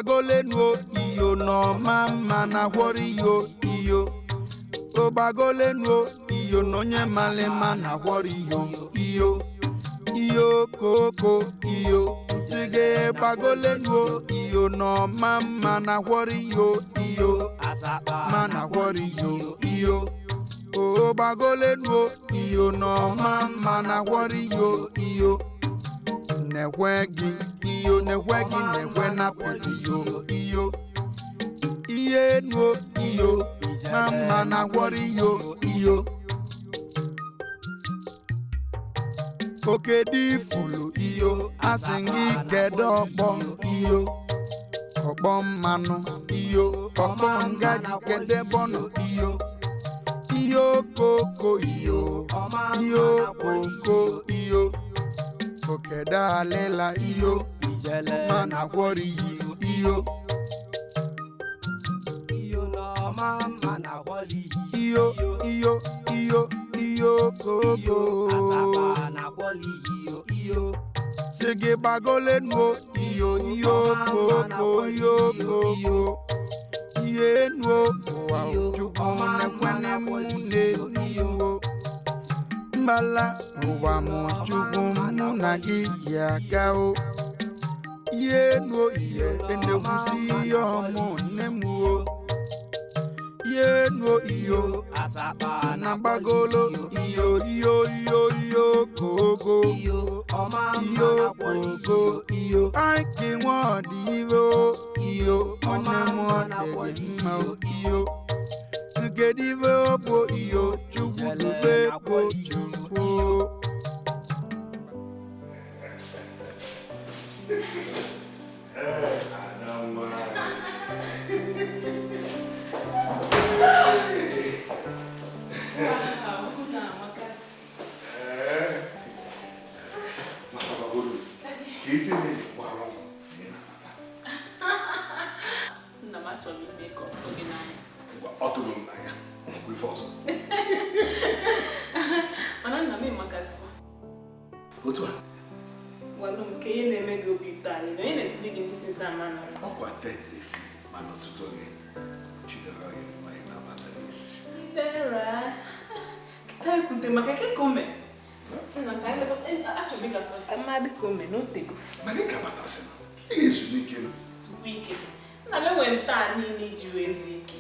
Ogbagolenu iyo n'ọma mma na gwọrọ iyo iyo. Ogbagolenu iyo n'onye malima na gwọrọ iyo iyo. Iyo koko iyo. Sige gbagolenu iyo n'ọma mma na gwọrọ iyo iyo. Ma na gwọrọ iyo iyo. Ogbagolenu iyo n'ọma mma na gwọrọ iyo iyo. Nekwe gị iyo nekwe gị nekwe napụrụ iyo iyo. Iye nuo iyo ma mma na gwọrọ iyo iyo. Oke dị fulu iyo asị gị kedu ọkpọ iyo. Ọkpọ mmanụ iyo ọkpọ ngaji kedu ebe ọ nọ iyo. Iyo koko iyo iyo koko iyo. Okedalela iyo mana gwọrọ iyo iyo. Iyo iyo iyo iyo koko. Sige gbagolenu iyo iyo koko iyo koko. Iye nuo ụwa chukwu nekwene mụ na-enuwo. Mbala ụwa mụ chukwu mụ na gị yi aga o. Ihe nuo ihe enekwusi ihe ọmụ nne m o. Ihe nuo iyo na gbagolo iyo iyo iyo iyo kogo. Iyo kogo iyo. Aiki nwa dị ire o iyo nwanne m ọ dị mma o iyo. Nkedu ife ọ bụ iyo chukwu dube ko chukwu. Nna m achọrọ ime ka ọ tụọ gị n'anya. Ọ tụrụ m n'anya, nwekwa ife ọzọ. Mana nna m ịmakasịkwa. Otu a. Gwanụ m ka ihe na-eme gị obi ụtọ anyị na onye na-esiri gị n'isi nsọ ama na. Ọkwa te na-esi mana ọtụtụ oge Chidera onye mmanya na-abata n'isi. Chidera, kịta ekwute maka ke ka o mere. Nna ka anyị achọrọ m ịgafe ka mmadụ ka o mere n'otego. Mana ị ga-abatasị na ị ga-ezu n'ike. Zukwa ike. Nna m enwere ntaa niile iji wee zuo ike.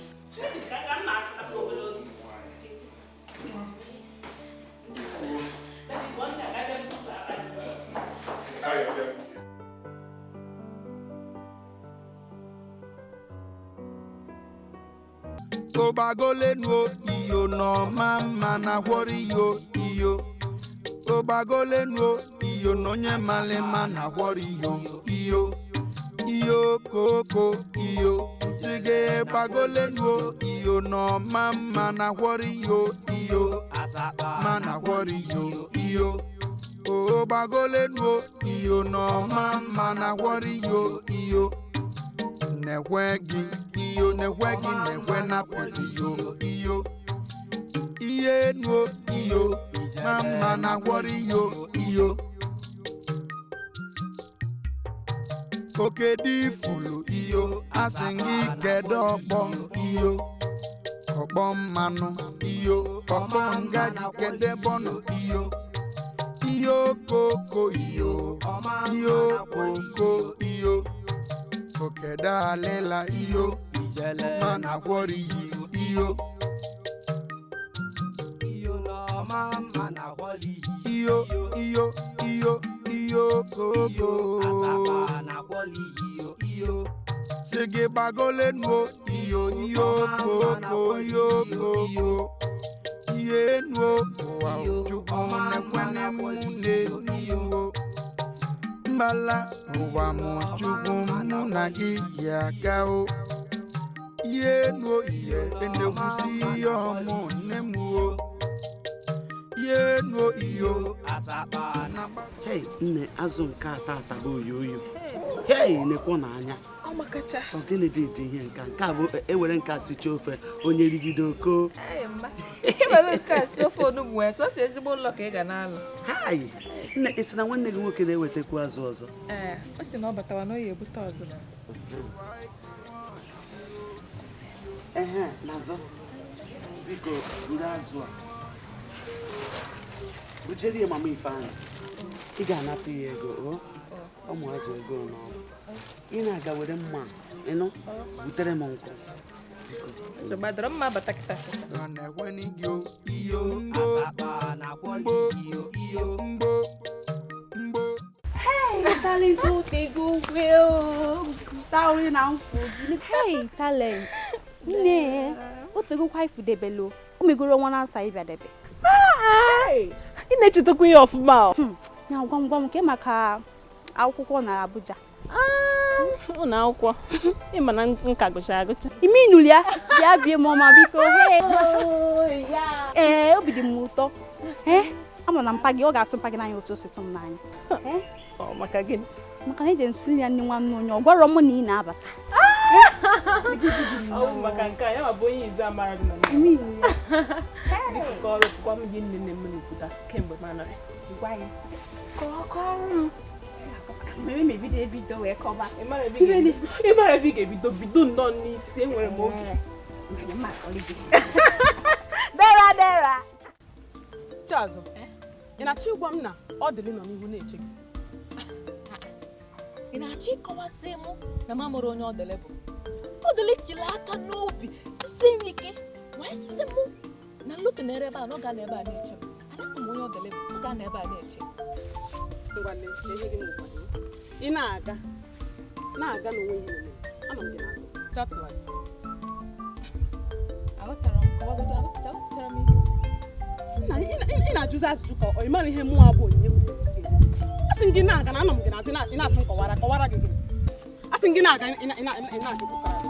Ka m na-apụta obere oge. Ogbagolenu iyo n'ọma mma na gwọrọ iyo iyo. Ogbagolenu iyo n'onye malima na gwọrọ iyo iyo. Iyo koko iyo. Sige gbagolenu iyo n'ọma mma na gwọrọ iyo iyo. Ma na gwọrọ iyo iyo. Ogbagolenu iyo n'ọma mma na gwọrọ iyo iyo. Nekwe gị iyo nekwe gị nekwe napụrụ iyo iyo. Iye nuo iyo ma mma na gwọrọ iyo iyo. Oke dị fulu iyo asị gị kedu ọkpọ iyo. Ọkpọ mmanụ iyo ọkpọ ngaji kedu ebe ọ nọ iyo. Iyo koko iyo iyo koko iyo. Okedalela iyo mana gwọrọ iyo iyo. Iyo iyo iyo iyo koko. Sige gbagolenu iyo iyo koko iyo koko. Iye nuo ụwa chukwu nekwene mụ na-enuwo. Mbala ụwa mụ chukwu mụ na gị yi aga o. Iye nuo ihe enekwusi ihe ọmụ nne m o. Iye nuo iyo. Hei, nne azụ nke ata ataba oyoyo. Hei, nekwo n'anya. Ọ gịnị dị dị ihe nka nke a bụ ewere nke a sichaa ofe onye rigide oko. Ewere nke a si ofe onugbu ya sọsọ ezigbo ụlọ ka ị ga na-alụ. Hai, Nne, ị sị na nwanne gị nwoke na-ewetakwu azụ ọzọ? Ee, o si na ọ batawa na ọ ya ebute ọzọ. Ehe, n'azụ. Biko, buru azụ a. Bujere ya mama Ifeanyị. Ị ga-anata ya ego, o? Ụmụ azụ ego n'ọrụ. Ị na-aga were mma, ịnụ? Butere m nkwụ. Gbadoro mma bata kịta. Hey, talent, go well. Sorry now. Hey, talent. Ne, otego kwa ifudebelo. Umegoro nwa na asa ibia debe. Hi. Ị na-echetakwa ihe ọfụma. Ya gwa m gwa m ke maka akwụkwọ na Abuja. Ah, ụlọ akwụkwọ. Ị ma na nka gụcha agụcha. Imi nụrụ ya, bịa bie m ọma biko. Ee, obi dị m ụtọ. Ee, ama na mpa gị ọ ga-atụ mpa gị n'anya otu o si tụ m n'anya. Ọ maka gịnị? Maka na eji m si ya nne nwanne onye ọ gwara m na ị na-abata. Ọ bụ maka nke a, ya ma bụ onye izu amara gị na nne. Imi nụrụ ya. Biko kọọrọ gwa m ihe nne nne m na-ekwuta kemgbe m anọghị. Gwa ya. Kọọrọ m. Mere m ebido ebido wee kọba. Ị mara ebe ị ga-ebido bido nnọọ n'isi, enwere m oge. Dera dera. Chiazụ, ị na-achọ ịgwa m na ọ dịrị nọ n'ihu na-eche gị? Ị na-achọ ịkọwasị mụ na m amụrụ onye ọdịlị bụ? Ọdịlị tiri aka n'obi sie m ike wee sị mụ na nlote na ebe a na ọ ga n'ebe a na-eche m. Anaghị m onye ọdịlị bụ, ọ ga n'ebe a na-eche m. Ngwa lee, ihe gị nkwado. Ị na-aga na-aga n'onwe ihe na-eme. Anọ m gị n'azụ. Chatụla gị. Aghọtara m, kọwagodo, aghọtachara m ihe. Nna, ị na-ajụzi ajụjụ ka ọ ị mara ihe mụnwa bụ onyinye kwuru. Asị m gị na-aga na anọ m gị n'azụ, ị na-asị m kọwara kọwara gị gịnị? Asị m gị na-aga ị na-ajụ kọwara gị.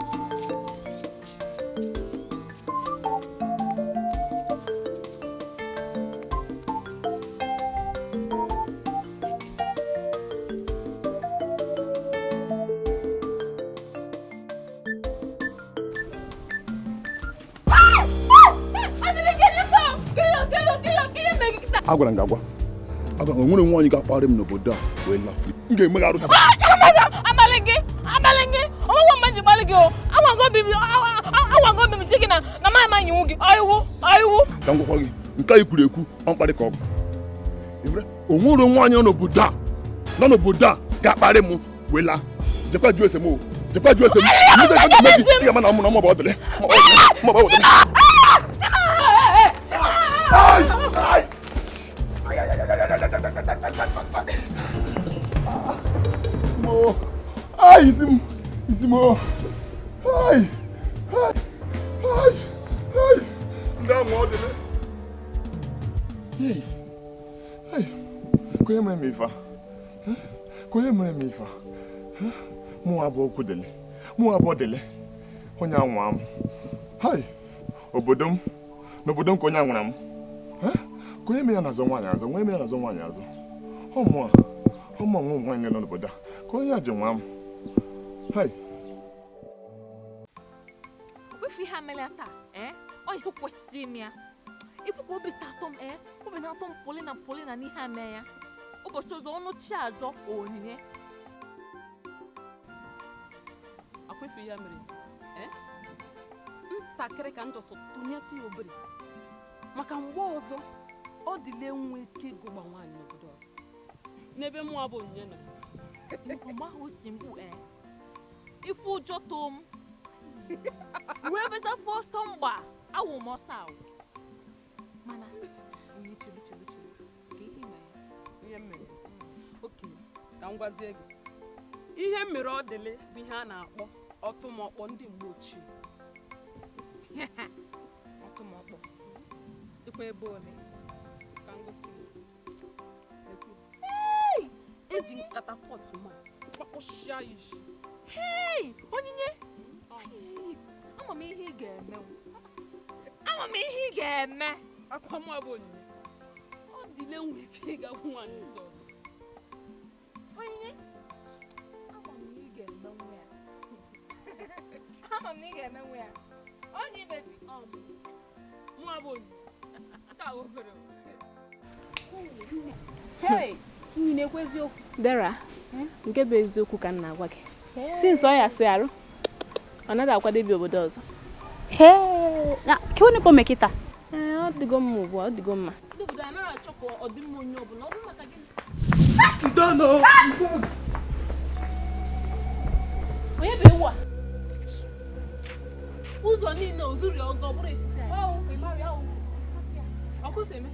Agwara m gị agwa agwara m nwere nwaanyị ga-akparị m n'obodo a wee lafere m ga-emegharụ abalị gị ọnwụgwọ mgbe ji gbalị gị o agwago obi m si gị na na ma iwu gị ọiwu ka m gwakwa gị nke anyị kwuru ekwu ọ mkparị ka ọ bụ o nwere nwaanyị nọ n'obodo a nọ n'obodo a ga-akparị m wee laa jekwa jụọ ese m o jekwa jụọ ese m ị ga-ama na mụ na mụ bụ ọdịlị mụ bụ ọdịlị. Ai, Isimo. Ai. Ai. Ai. Ai. Ndị amụ ọ dịle. Hey. Hey. Konye mere m ife a? Konye mere m ife a? Mụ abụọ okwu dịle. Mụ abụọ dịle. Onye anwa m. Hai. Obodo m. N'obodo m ka onye anwara m. Konye mere ya na-azọ nwaanyị azọ. Nwa mere ya na-azọ nwaanyị azọ. Ọmụ a. Ọmụ nwa nwaanyị nọ n'obodo a. Ka onye a ji nwa m. Hai. Ife ihe amela taa, ọ ihe kwesịrị ime ya. Ifu ka obi si atọ m, obi na-atọ m polina polina n'ihe ame ya. Ụbọchị ọzọ ọnụ chi azọ onyinye. Akwa ife ihe mere, ntakịrị ka njọsọ tụnyetụ ya obere. Maka mgbe ọzọ, ọ dịla enwe ike ịgụgba nwaanyị n'obodo ọzọ. N'ebe mụnwa bụ onyinye nọ. Mgbe ahụ o ti mkpu, ife ụjọ too m. Wee bezafụ ọsọ mgba awụ m ọsọ awụ. Mana onye chelu chelu chelu ka ihe mere. Ihe m mere? Oke, ka m gwazie gị. Ihe m mere ọ dịlị bụ ihe a na-akpọ ọtụmọkpọ ndị mgbe ochie. Ọtụmọkpọ. Sikwa ebe ole? Ka m gosi gị. Eji m katapọtụ ma kpakpọchịa ya isi. Hey! Onyinye! Ama m ihe ị ga-eme. Ama m ihe ị ga-eme. Akwa mụ abụ onyinye. Ọ dịle nwe ike ịga nwaanyị ọzọ. Onyinye! Ama m na ị ga-eme nwa ya. Ama m na ị ga-eme nwa ya. Onye bebi. Mụ abụ onyinye. Nke a obere. Hey! Na-ekwu eziokwu. Dera, nke bụ eziokwu ka m na-agwa gị. Since ọ ya si arụ, ọ naghị akwadebe obodo ọzọ. Na ke onye ka o mekịta? Ee, ọ dịgo mma ugbu a, ọ dịgo mma. Ndị obodo anaghị achọ ka ọ dị mma onye ọbụla, ọ bụ maka gịnị? Dono. Onye bụ ewu a? Ụzọ niile o zuru ọgọ ọ bụrụ etiti anyị. Ọkụ si eme.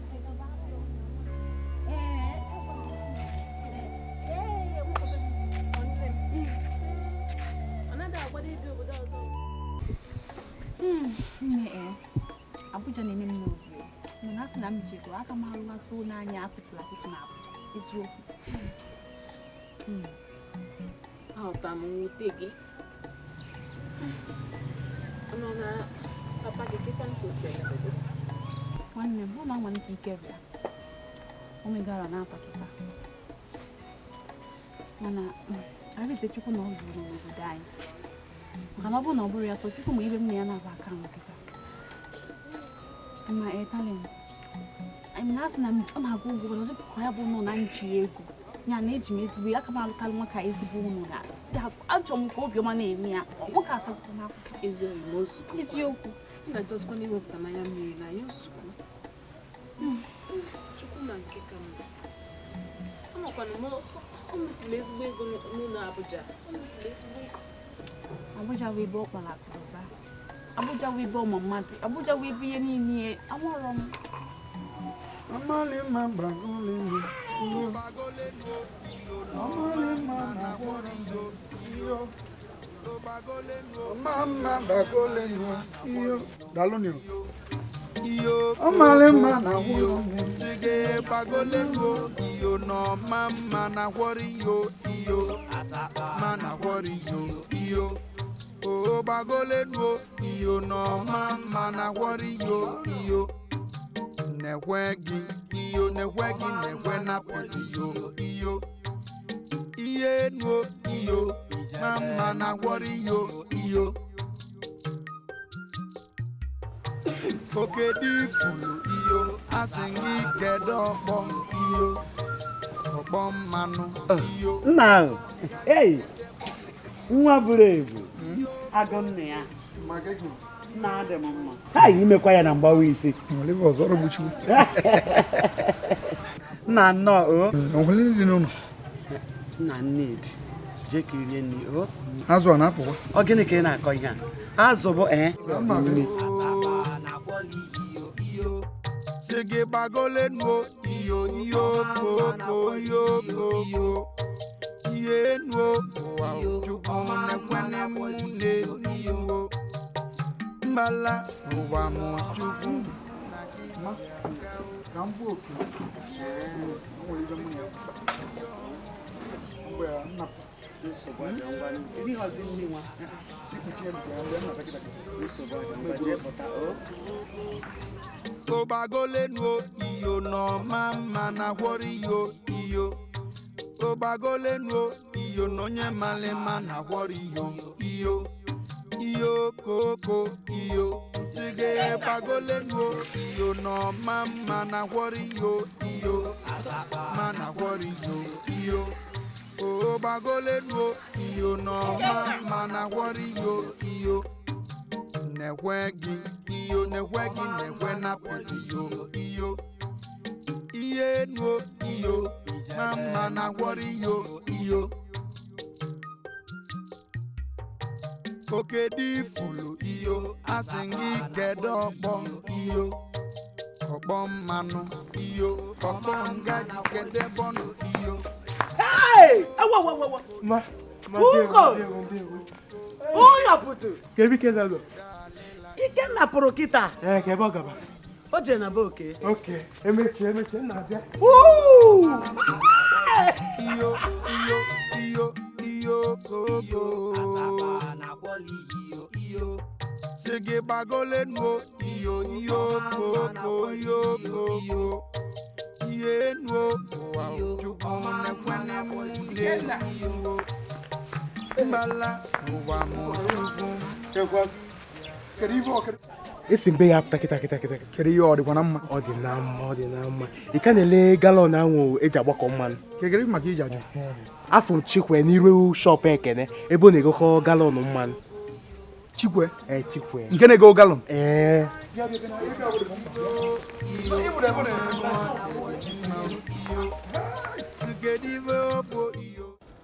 Abuja na-eme m n'obi. Mana asị na m jego aka m alụlasị n'anya akụtụrụ akụtụ na Abuja. Eziokwu. Aghọtara m mwute gị. Mana papa gị kịta m kwụsịrị obodo. Nwanne m, ọ na-anwale ka ike bịa. O megara n'afọ kịta. Mana Arinze Chukwu na ọ bụrụ n'obodo anyị. Maka na ọ bụrụ na ọ bụrụ ya sọ Chukwu ma ibe m na ya na-aba aka m kịta. Ma talent. Asị na ọ na-agụ ụgwọ mana ọ ka ya bụ ụlọ na nji ego. Ya na eji m ezigbo aka m alụtalụ nwoke a ezigbo ụlọ na achọrọ m ka obiọma na-eme ya. Nwoke atagokwa n'akwụkwọ. Eziokwu. M na-achọzikwa na iwepụta n'anya mmiri na ya ozugbo. Chukwu na nke ka mma. Amakwana m o mefuru ezigbo ego n'ụlọ Abuja. O mefuru ezigbo ego. Abuja bụ ebe ọ kpara akụnụba. Abuja bụ ebe ọma mmadụ. Abuja bụ ebe ihe niile amarọ m. Nekwe gị iyo nekwe gị nekwe napụ iyo iyo iye nuo iyo mama na gwọrọ iyo iyo oke dị fulu iyo asị gị kedu ọkpọ iyo ọkpọ mmanụ iyo. Nna ahụ, ei, nwa buru ebu, agụ nne ya. Nna adị m mma. Ha imekwa ya na mgbawa isi. Nna nnọọ o. Nna Nnedi, jee ka irie nri o. Azụ a na-apụkwa. Ọ gịnị ka ị na-akọ ihe a? Azụ bụ ee. Sigi gbagolenu iyo iyo koko iyo koko iye nuo ụwa Chukwu nekwene m na-enu mbala ụwa m Chukwu. Ogbagolenu iyo na mama na gwọrọ iyo iyo ogbagolenu iyo na onye malima na gwọrọ iyo iyo iyo koko iyo sige gbagolenu iyo na mama na gwọrọ iyo iyo ma na gwọrọ iyo iyo ogbagolenu iyo na mama na gwọrọ iyo iyo nekwe gị iyo nekwe gị nekwe napụ iyo iyo iye nuo iyo mama na gwọrọ iyo iyo oke dị fulu iyo asị gị kedu ọkpọ iyo ọkpọ mmanụ iyo ọkpọ ngaji kedu ebe ọ nọ iyo. Hey! Awa awa awa. Ma Ugo! Ụlọ pụtụ. Kedu ike na-alụ? Ikenna pụrụ kịta. Ee, ka ebe ọ gaba. O jere na be Oke. Oke, emechie emechie na-abịa. Iyo iyo iyo iyo koko. Sigi gbagolenu iyo iyo koko iyo koko. Iye nuo ụwa Chukwu nekwene m na-enu mbala ụwa m Chukwu. Kedu ibe ọkere? Esi mbe ya apụta kịta kịta kịta. Kedu ihe ọ dịkwa na mma? Ọ dị na mma, ọ dị na mma. Ị ka na-ele galọn ahụ eji agbakọ mmanụ. Kekere maka iji ajụ. Afọ m Chikwe n'iru shọpụ Ekene ebe ọ na-egokọ galọn mmanụ. Chikwe? Ee, Chikwe. Nke na-ego galọn? Ee.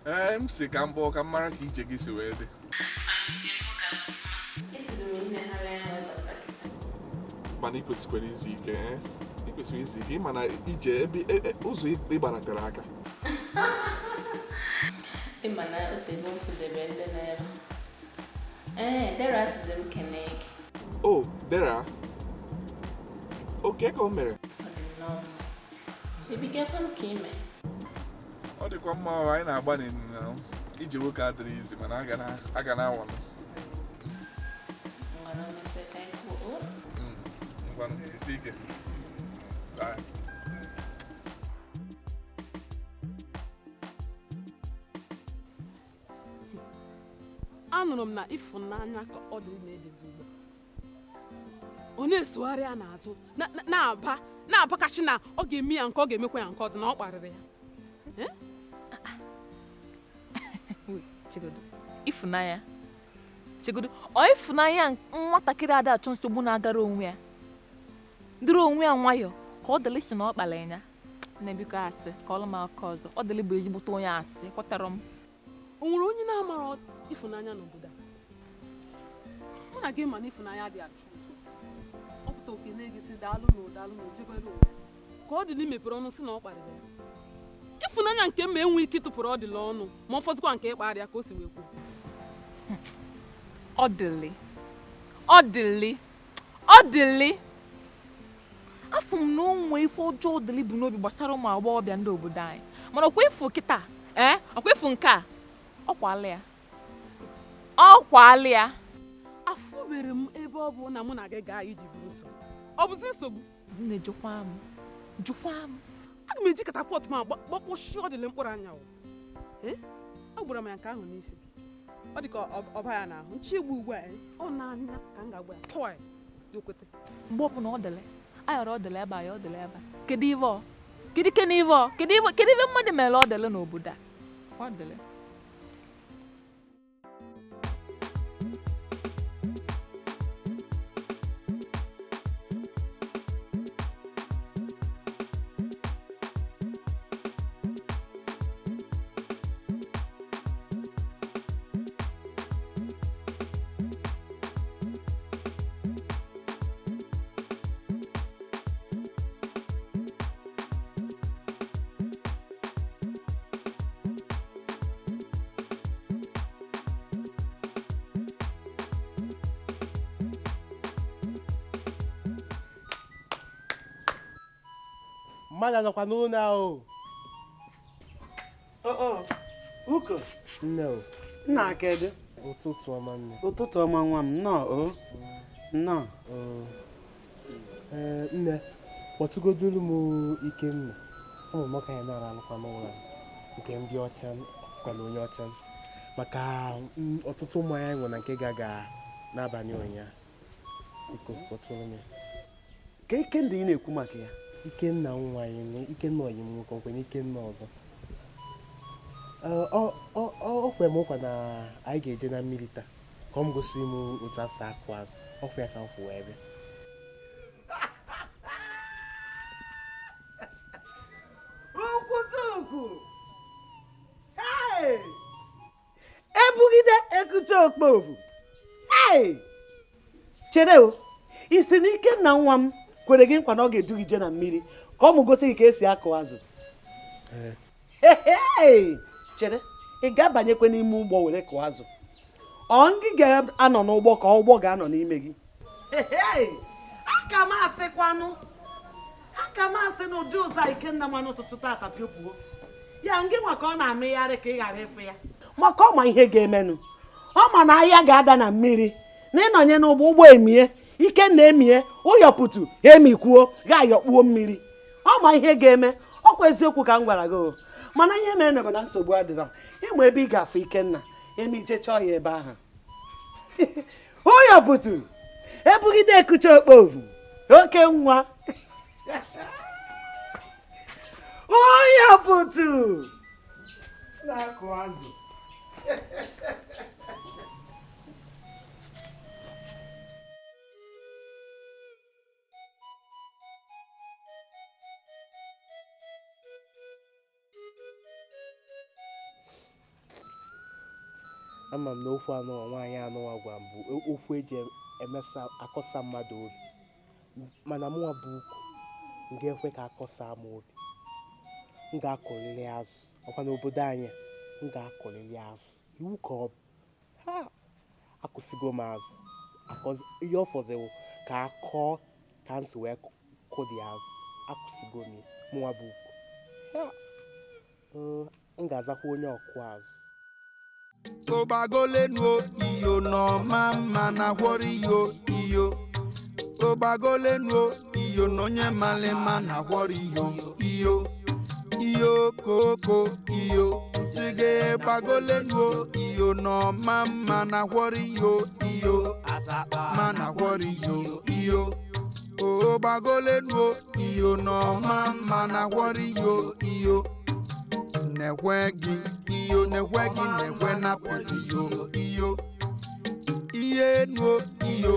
Ee, m si ka m bụọ ka m mara ka ije gị si wee dị. Mana ị kwesịkwara izu ike, ị kwesịrị izu ike, mana ije ebe ụzọ ị gbara tere aka. Ị ma na otego m fụdebe ndị n'ebe. Ee, Dera sizi m kene gị. O, Dera? Oke ka o mere? Ọ dị nnọọ. Ebigakwa m ka ime. Ọ dịkwa mma anyị na-agba n'ịnyịnya ije nwoke adịrị izi mana a ga na-anwa. Ngwanụ mesịa ka anyị kwuo. Ngwanụ, isi ike. Bye. Anụrụ m na ịfụnanya ka ọ dị na-edezi ugbu a. Ọ na-esogharị ya n'azụ na-aba na-abakashi na ọ ga-eme ya nke ọ ga-emekwa ya nke ọzọ na ọ kparịrị ya. Chegodu, ịfụnanya. Chegodu, ọ ịfụnanya nwatakịrị ada achọ nsogbu na-agara onwe ya. Dịrị onwe ya nwayọọ ka ọ dịlị si na ọ kpara ya. Nne biko asị ka ọlụ m aka ọzọ. Ọ dịlị bụ ezigbote onye asị, kwatara m. O nwere onye na-amara ịfụnanya n'obodo a? Mụ na gị ma na ịfụnanya dị achụ. Ọ pụta oke na-egesi daalụ na ụdaalụ na ojebere onwe ya. Ka ọ dịlị mepere ọnụ si na ọ kparịrị ya. Ịfụnanya nke mma enwe ike ịtụpụrụ ọdịla ọnụ ma ọ fọdụkwa nke ịkparịa ka o si wee kwuo. Ọ dịlị. Ọ dịlị. Ọ dịlị. Afụ m na o nwee ife ọjọọ dịlị bụ n'obi gbasara ụmụ agbọghọbịa ndị obodo anyị. Mana ọkwa ịfụ kịta, ee, ọkwa ịfụ nke a, ọ kwala ya. Ọ kwala ya. Afụbere m ebe ọ bụ na mụ na gị gaa iji buru nsogbu. Ọ bụzi nsogbu? Nne, jụkwa m. Jụkwa m. Aga m eji katapọtụ m gbakpọchie ọdịlị mkpụrụ anya o. Ọ gwara m ya nke ahụ n'isi. Ọ dị ka ọba ya n'ahụ. Nchi egbu ugbu a, ọ na-anya ka m ga-agba ya tọọ ya dị okwete. Mgbe ọbụla ọ dịlị, ayọrọ ọdịlị ebe a, ya ọdịlị ebe a. Kedu ife ọ? Kedu ike na ife ọ? Kedu ife mmadụ mere ọdịlị n'obodo a? Ọ dịlị. Mmadụ anọkwa n'ụlọ ahụ. Uko. Nne o. Nna kedu? Ụtụtụ ọma nne. Ụtụtụ ọma nwa m, nnọọ o. Nnọọ. Ee, nne, kpọtụgodulu m Ikenna. Ụmụ m ka ya nara alụkwa n'ụlọ nke ndị ọcha kwala onye ọcha maka ọtụtụ mmanya anyị nwere na nke ga-aga n'abalị ụnyaahụ. Biko kpọtụrụ m ya. Ka Ikenna ị na-ekwu maka ya? Ikenna nwa ya, Ikenna ọyị m nwoke, ọkwe na Ikenna ọzọ. Ọ kwere m nkwa na anyị ga-eje na mmiri taa ka ọ m gosi m otu asụ akụ azụ. Ọ kwa ya ka m kwụ wee bịa. Ukwutukwu! Hey! Ebugide ekuche okpovu! Hey! Chere o, isi na Ikenna nwa m kwere gị nkwa na ọ ga-edu gị jee na mmiri ka ọ mụ gosi gị ka esi akụ azụ. Chere, ị ga-abanyekwe n'ime ụgbọ were kụọ azụ. Ọ ngị ga-anọ n'ụgbọ ka ụgbọ ga-anọ n'ime gị. Aka m asịkwanụ, aka m asị na ụdị ụzọ Ikenna mmanụ ụtụtụ tata pịopuo. Ya ngị nwa ka ọ na-amịgharị ka ị ghara ịfụ ya. Maka ọ ma ihe ga-emenụ. Ọ ma na ahịa ga-ada na mmiri na ịnọnye n'ụgbọ ụgbọ emie. Ikenna emie, ụyọpụtụ emikwuo, ga-ayọkpuo mmiri. Ọ ma ihe ga-eme, ọkwa eziokwu ka m gwara gị o. Mana ihe mere bụ na nsogbu adịrọ. Ịma ebe ị ga-afụ Ikenna, emi ije chọọ ya ebe ahụ. Ụyọpụtụ Ebugide ekucha okpovu. Oke nwa. Onye pụtụ. Na-akụ azụ. Ama m na okwu anụwa nwaanyị anụwa gwa m bụ okwu eji emesa akọsa mmadụ obi, mana mụnwa bụ ukwu m ga-ekwe ka akọsa m obi. M ga-akọlili azụ ọkwa n'obodo anyị, m ga-akọlili azụ iwu ka ọ bụ. Ha akụsigo m azụ, ihe ọ fọdụrụ ka akọọ ka m si wee kụdi azụ. Akụsigo m ya, mụnwa bụ ukwu. M ga-azakwa onye ọkụ azụ. Ogbagolenu iyo n'ọma mma na gwọrọ iyo iyo. Ogbagolenu iyo n'onye malima na gwọrọ iyo iyo. Iyo koko iyo. Sige gbagolenu iyo n'ọma mma na gwọrọ iyo iyo. Ma na gwọrọ iyo iyo. Ogbagolenu iyo n'ọma mma na gwọrọ iyo iyo. Nekwe gị iyo nekwe gị nekwe napụrụ iyo iyo. Iye nuo iyo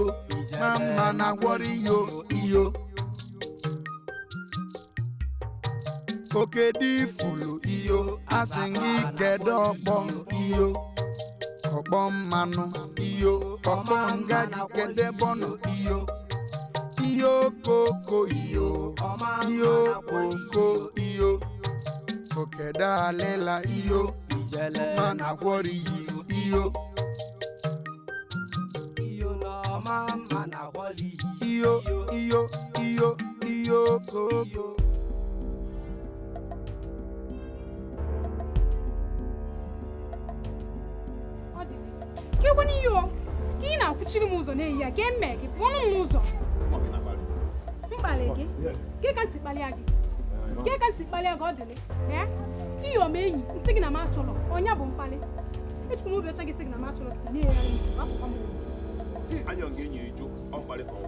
ma mma na gwọrọ iyo iyo. Oke dị fulu iyo asị gị kedu ọkpọ iyo. Ọkpọ mmanụ iyo ọkpọ ngaji kedu bọnụ iyo. Iyo koko iyo iyo koko iyo. Okedalela iyo mana gwọrọ iyo iyo. Iyo iyo iyo iyo koko. Ọ dị ka ekwe n'iyo ka ị na-akwụchiri m ụzọ n'eyi ya ka eme gị pụọ m n'ụzọ. Mkpali gị ka ka si kpalịa gị. Ke ka si kpalịa gị ọ dịlị. Iyo m enyi nsị gị na m achọrọ ọnya bụ mkpali. Echukwu m obi ọcha gị sị gị na m achọrọ gị na-egharị m akwụkwọ m. Anyọ gị enyi eju ọ mkpali ka ọ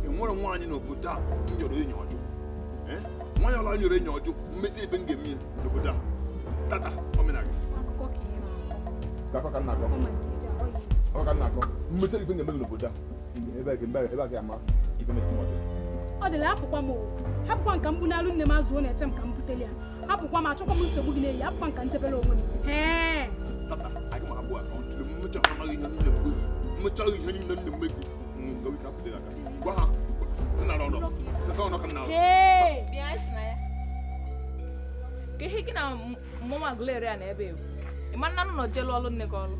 enwere nwaanyị n'obodo a m nyọrọ enyi ọjụ. Nwaanyị ọla nyọrọ enyi ọjụ mmesi ebe m ga-eme ya n'obodo a tata omenala akụkọ ka ihe na-akọ ka nna akọ ọ ka nna akọ mmesi ebe m ga-eme n'obodo a ebe a ga-ama ibe metụ ọjụ. Ọ dịla hapụkwa m o hapụkwa nka m bụ n'alụ nne m azụọ na-eche m ka m buteli ya. Hapụkwa m achọkwa m nsogbu gị na-eyi hapụkwa nka nchebere onwe m. Tata aga m abụọ ka ọ tụrụ mmecha amaghị ihe niile mgbe mmecha ihe niile nne mme gị ngawe ka apụsịrị aka gwa ha si na ọnọ si na ọnọ ka nna bịa si na ya ka ihe gị na mmọnwụ agụlere ya na ebe ewu ị ma nna nọ jelu ọlụ nne gị ọlụ.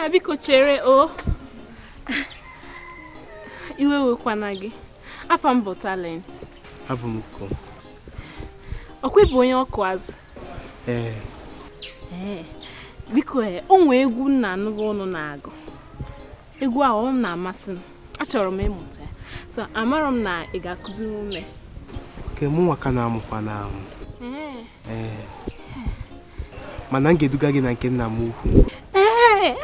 Nna biko chere o. Iwe wekwana gị. Afa m bụ Talent. Abụ m Uko. Ọkwa ịbụ onye ọkụ azụ? Ee. Ee. Biko o nwee egwu nna anụbụ ụnụ na-agụ. Egwu ahụ ọ na-amasị m. Achọrọ m ịmụta ya. So amarọ m na ị ga-akụziri ume. Nke mụ nwa ka na-amụkwa na amụ. Ee. Ee. Mana m ga-eduga gị na nke nna m ukwu. Ee.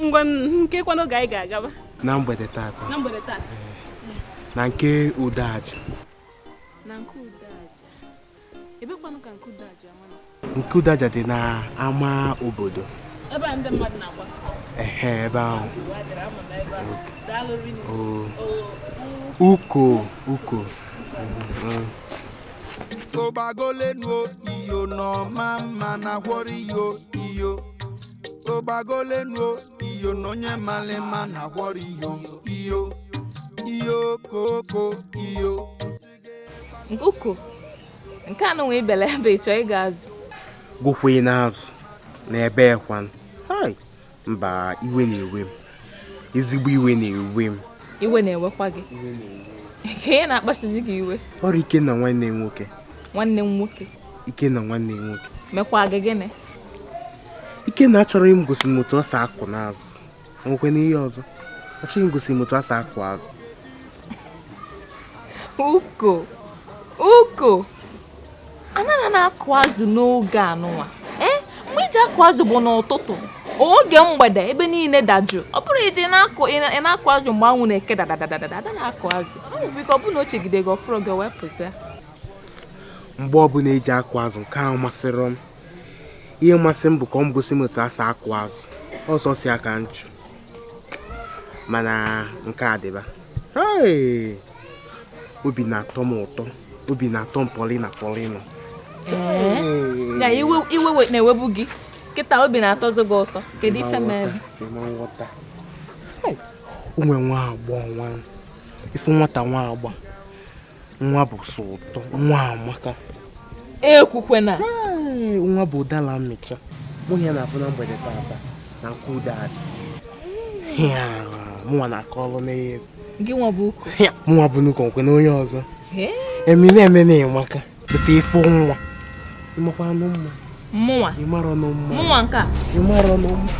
Ngwa nke kwanụ ga anyị ga-agaba. Na mgbede tata. Na mgbede tata. Na nke Udaja. Na nke Udaja. Ebe kwanụ ka nke Udaja nọ? Nke Udaja dị na ama obodo. Ebe a ndị mmadụ na-agbakọ. Ehe, ebe ahụ. Daalụ rinne. Uko, Uko. Ogbagolenu iyo no mama na gwọrọ iyo iyo. Ogbagolenu iyo no nye malema na gwọrọ iyo iyo. Iyo koko iyo. Uko. Nke anụ nwe ibele ebe ịchọ ịga azụ. Gụkwe n'azụ na ebe ekwan. Hai, mba iwe na-ewe m. Ezigbo iwe na-ewe m. Iwe na-ewekwa gị. Ka ihe na-akpasuzi gị iwe? Ọrụ Ikenna nwanne m nwoke. Nwanne m nwoke? Ikenna nwanne m nwoke. Mekwa gị gịnị? Ikenna achọrọ m gosi m otu ọ si akụ n'azụ. Nwekwe n'ihe ọzọ. Ọ chọghị m gosi m otu ọ si akụ azụ. Uko! Uko! Anara na-akụ azụ n'oge anụnwa. Ee, mgbe iji akụ azụ bụ n'ụtụtụ. Oge mgbede ebe niile dajụ. Ọ bụrụ iji na-akụ azụ mgbe anwụ na-eke dadadadada na-akụ azụ. Ọ nwere ike ọ bụ na o chegide gị ọfụrụ gị wepụta. Mgbe ọbụla eji akụ azụ nke ahụ masịrị m. Ihe masị m bụ ka ọ m gosi m otu a si akụ azụ. Ọsọ si aka nchụ. Mana nke a dịba. Hey! Obi na-atọ m ụtọ. Obi na-atọ m Paulina Paulina. Ee. Ya iwe na-ewebu gị. Kịta obi na-atọzụ gị ụtọ. Kedu ife mere? O nwere nwa agbọghọ nwa. Ife nwata nwa agbọ. Nwa bụ sọ ụtọ. Nwa amaka. Ekwukwena. Nwa bụ ụdala mmecha. Mụ ya na-afụ na mgbede tata na nke Udaja. Mụnwa na-akọ ọrụ n'ebe. Gị nwa bụ Uko? Mụnwa bụ Uko nkwe na onye ọzọ. Emine emene ịmaka. Bute ife nwa. Ịmakwa anụ mma. Mụnwa? Ịmara ọnụ mma. Mụnwa nke a? Ịmara ọnụ mma.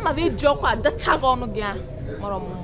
Mma bụ iji ọkwa adacha gị ọnụ gị ahụ. Mara m mma.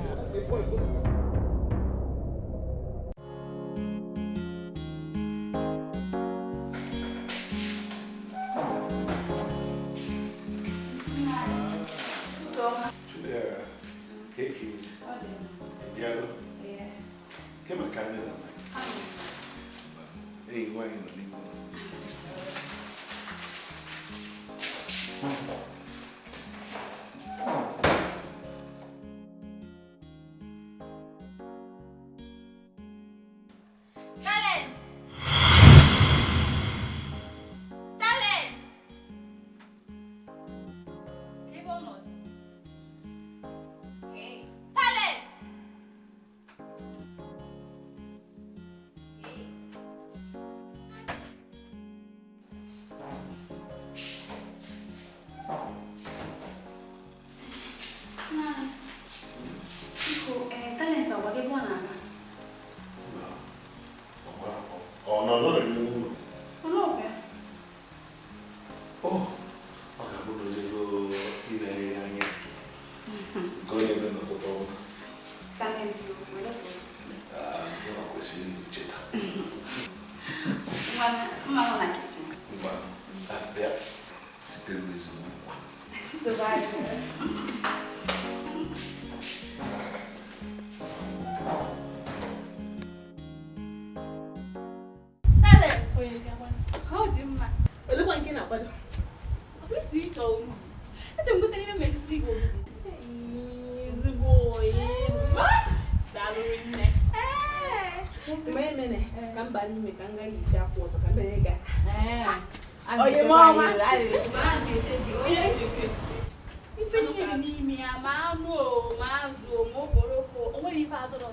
Ife niile dị n'ime ya ma anụ o ma azụ o ma okporoko o nwere ife atọrọ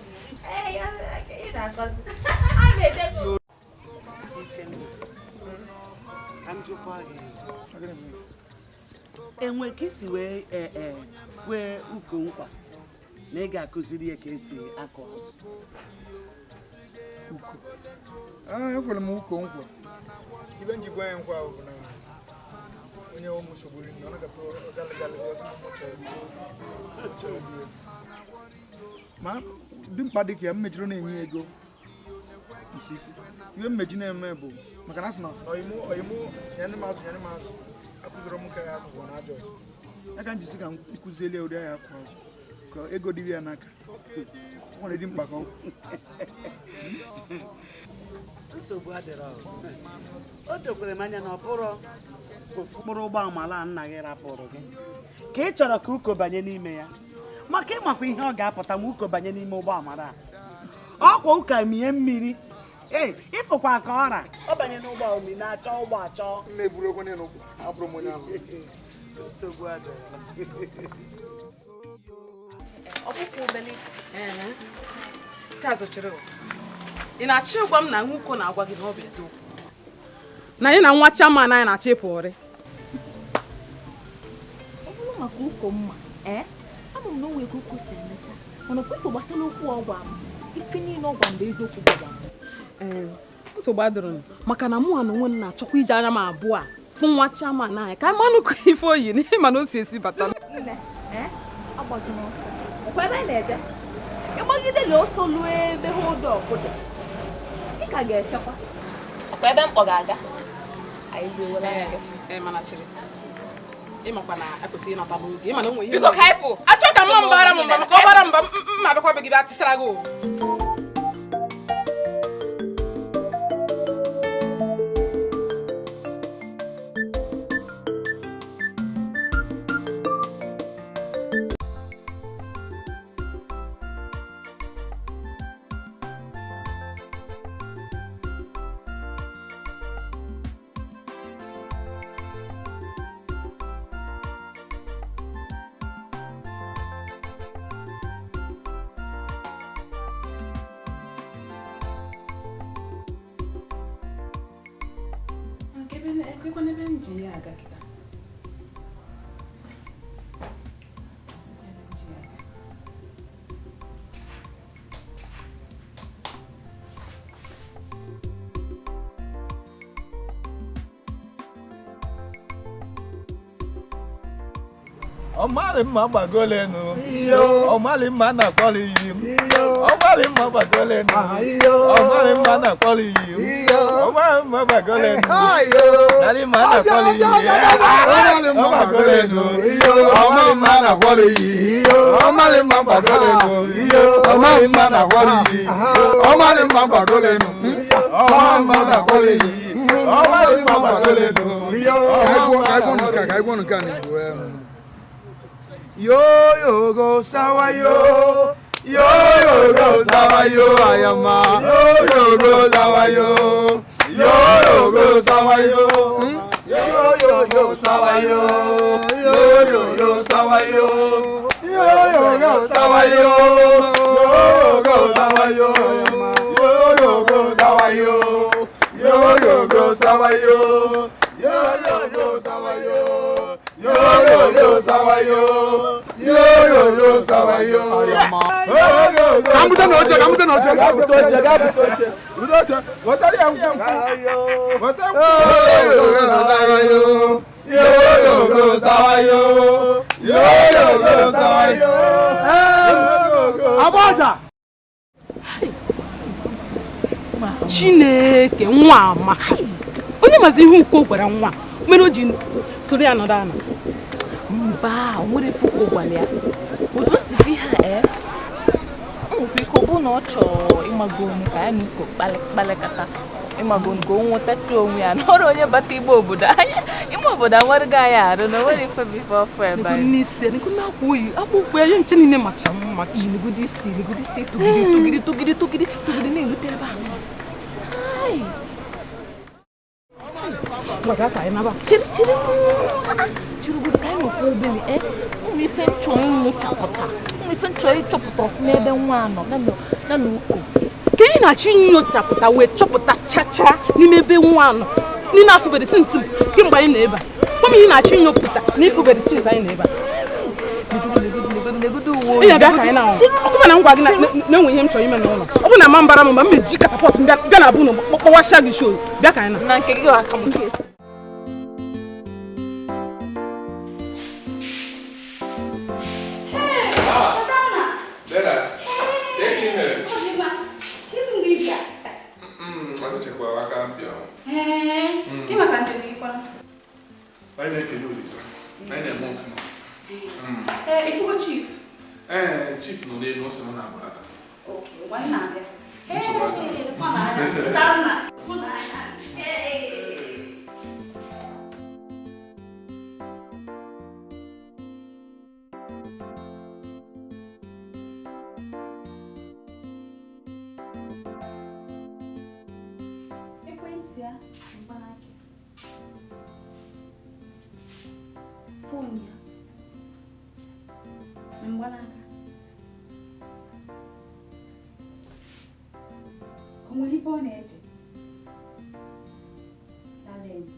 njụkwa gị. Enwe ka isi wee kwee uko nkwa na ị ga-akụziri ya ka esi akọ azụ. Uko. Ekwere m uko nkwa. Ibe njikwa ya nkwa bụ na onye ụmụ sogburu na ọ na-agata ọgalagalị ọzọ chọrọ di ya. Ma dimkpa dị ka ya mmejiri na-enye ego isisi. Ibe mmeji na-eme bụ maka na asị na ọyịmụ nyere m azụ akụziri m ka ya akwụkwọ na ajọ ya ka njisi ka m kụzieli ya ụdị ahịa akwụ azụ ka ego dịrị ya n'aka. Ọ nwere dimkpa ka ọ nsogbu adịrọ. O dokwere m anya na ọ bụrụ ofu mkpụrụ ụgbọ amala nna gị rapụrụ gị ka ị chọrọ ka uko banye n'ime ya, maka ịmakwa ihe ọ ga-apụta ma uko banye n'ime ụgbọ amala a. Ọkwa ụka mie mmiri ee ịfụkwa ka ọra ọ banye n'ụgbọ omi na-achọ ụgbọ achọ. Nsogbu adịrọ. Ị na-achọ ịgwa m na nwoke na-agwa gị na ọ bụ eziokwu na anyị na nwa chairman anyị na-achọ ịpụ ọrị? Ọ bụrụ maka ụkọ mma ama m na o nwere ka ụkọ si emecha, mana okwu gbasara okwu ọgwa m ife niile ọgwa m bụ eziokwu gwagwa m. Nsogbu adịrọ m maka na mụ na onwe m na-achọkwa iji anya m abụọ a fụ nwa chairman anyị ka anyị manụ ka ife oyi n'ihi mana o si esi bata. Ịgbagidela ọsọ luo ebe hold up dị, ị ka ga-echekwa ọkwa ebe mkpọ ga-aga. Ịmakwa na ekwesịghị ịnata n'oge ịma na o nwere ihe. Biko ka anyị pụ. Achọ ka mma mbara m mba maka ọ bara mba mma abịakwa be gị bịa tisara gị. Ọmali mma gbagolenu, ọmali mma na-akpọrọ iyi m, ọmali mma gbagolenu, ọmali mma na-akpọrọ iyi m, ọmali mma gbagolenu, ọmali mma na-akpọrọ iyi m, ọgbagolenu, ọmali mma na-akpọrọ iyi, ọmali mma gbagolenu, ọmali mma na-akpọrọ iyi, ọmali mma gbagolenu, ọmali mma na-akpọrọ iyi, ọmali mma gbagolenu. Yo yo go sawa yo, yo yo go sawa yo ayama, yo yo go sawa yo, yo yo go sawa yo, yo yo yo sawa yo, yo yo yo sawa yo, yo yo yo sawa yo, yo go sawa yo, yo yo go sawa yo, yo yo go sawa yo, yo yo yo sawa yo. Yo yo yo sawa yo, yo yo yo sawa yo. Kamuta noche, kamuta noche, kamuta noche, kamuta noche. Wotari yo, wotari yo, yo yo sawa yo, yo yo sawa yo. Abaja. Chineke nwa ama. Onye mazi ihe uko gwara nwa mere o ji soro ya nọrọ ana. Mba, o nwere ife uko gwara ya. Otu o si bi ha nwekwa ike ọ bụ na ọ chọrọ ịmago onwe ka ya na uko kpalịkata ịmago nke o nwetatụ onwe ya na ọrụ onye bata igbe obodo anya ime obodo amarịgo anyị arụ na nwere ife bụ ife ọfụ ebe anyị. Akwụkwọ ya nche niile macha mma. Ligodi isi tụgide tụgide tụgide tụgide tụgide na-erute ebe a. Chere chere chịrịgodo ka anyị nọkwa obere ụmụ ife nchọ ịnyochapụta ụmụ ife nchọ ịchọpụta ọfụma ebe nwa nọ na na uko ka ị na-achọ inyochapụta wee chọpụta chacha n'ime ebe nwa nọ. Ị na-afụbere sinsi kemgbe anyị na-ebe a. Gwa m ihe ị na-achọ inyopụta na ịfụbere sinsi anyị na-ebe a. Ị na-abịa ka anyị na-anwụ. Ọkụma na ngwa gị na-enwe ihe m chọrọ ime n'ụlọ. Ọ bụ na ma mbara m mgbe m meji katapọt m bịa na abụ ụlọ kpọwasịa gị show. Bịa ka anyị na. Na nke gị aka m. Chief. Chief no n'elu ọsọ m na-abụlata. Okay, ngwa nna abịa. Ekwentị ya mgbanaka. Fon ya mgbanaka. Como Livonete. Talent.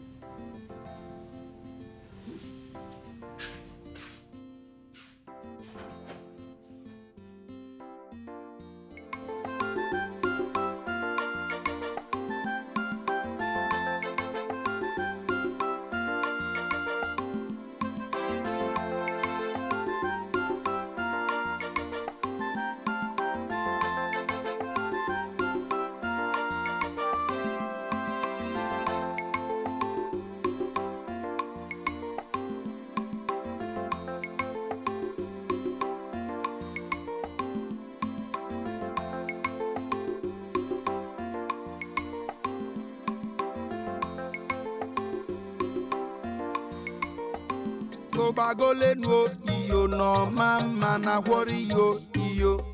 Ogbagolenu iyo no mama na gwori yo iyo.